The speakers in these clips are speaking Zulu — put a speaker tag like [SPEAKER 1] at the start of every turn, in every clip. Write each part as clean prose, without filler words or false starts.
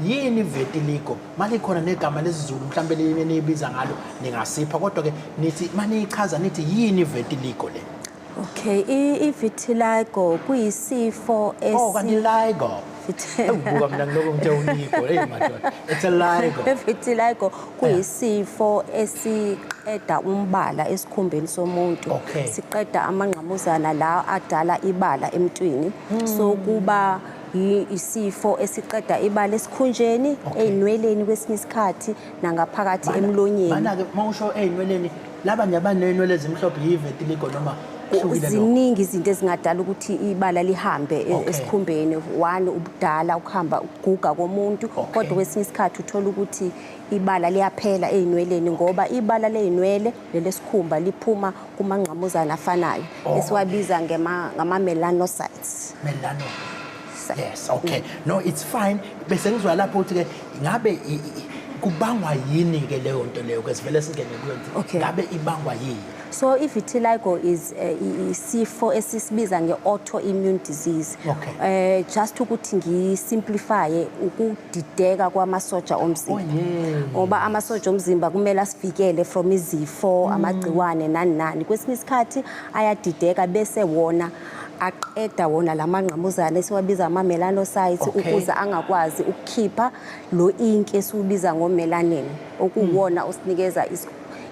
[SPEAKER 1] Yini vitiligo? Malikhona negama lesiZulu mhlawumbe niyibiza ngalo, ningasipha, kodwa ke nithi maniyichaza nithi yini vitiligo le?
[SPEAKER 2] Okay, i-vitiligo kuyisifo esi
[SPEAKER 1] Oh, kanti ligo. Engibuka mina ngiloko ngithe uligo. Hey madoda. It's a ligo.
[SPEAKER 2] Vitiligo kuyisifo esiqeda umbala esikhumbeni somuntu. Siqeda amangqamuzana la adala ibala emntwini. So kuba isifo esiqeda ibala esikhunjeni, ey'nweleni kwesinye isikhathi, nangaphakathi emlonyeni.
[SPEAKER 1] Mana-ke uma usho ey'nweleni, laba nje abaney'nwele ezimhlophe, yi-vitiligo noma kuhlukile lokho?
[SPEAKER 2] Ziningi izinto ezingadala ukuthi ibala lihambe esikhumbeni. One, ubudala, ukuhamba, ukuguga komuntu. Kodwa kwesinye isikhathi uthola ukuthi ibala liyaphela ey'nweleni, ngoba ibala ley'nwele lelesikhumba liphuma kumangqamuzana afanayo esiwabiza ngama-melanocytes.
[SPEAKER 1] Melano. Yes, okay. No, it's fine. Bese ngizwa lapho ukuthi ke ngabe kubangwa yini ke leyo nto leyo, ke sivele singene kuyo nje. Ngabe ibangwa yini?
[SPEAKER 2] So i-vitiligo is isifo esisibiza nge-autoimmune disease. Just ukuthi ngisimplifye, ukudideka kwamasoja omzimba. Ngoba amasoja omzimba kumele asivikele from izifo, amagciwane nani nani. Kwesinye isikhathi ayadideka bese wona aqeda wona lamangqamuzana esiwabiza ama-melanocytes ukuze angakwazi ukukhipha lo ink esiwubiza ngo-melanin, okuwona osinikeza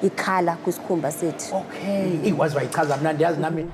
[SPEAKER 2] i-colour kwisikhumba sethu.
[SPEAKER 1] Okay. Ikwazi wayichaza mnandi, yazi nami.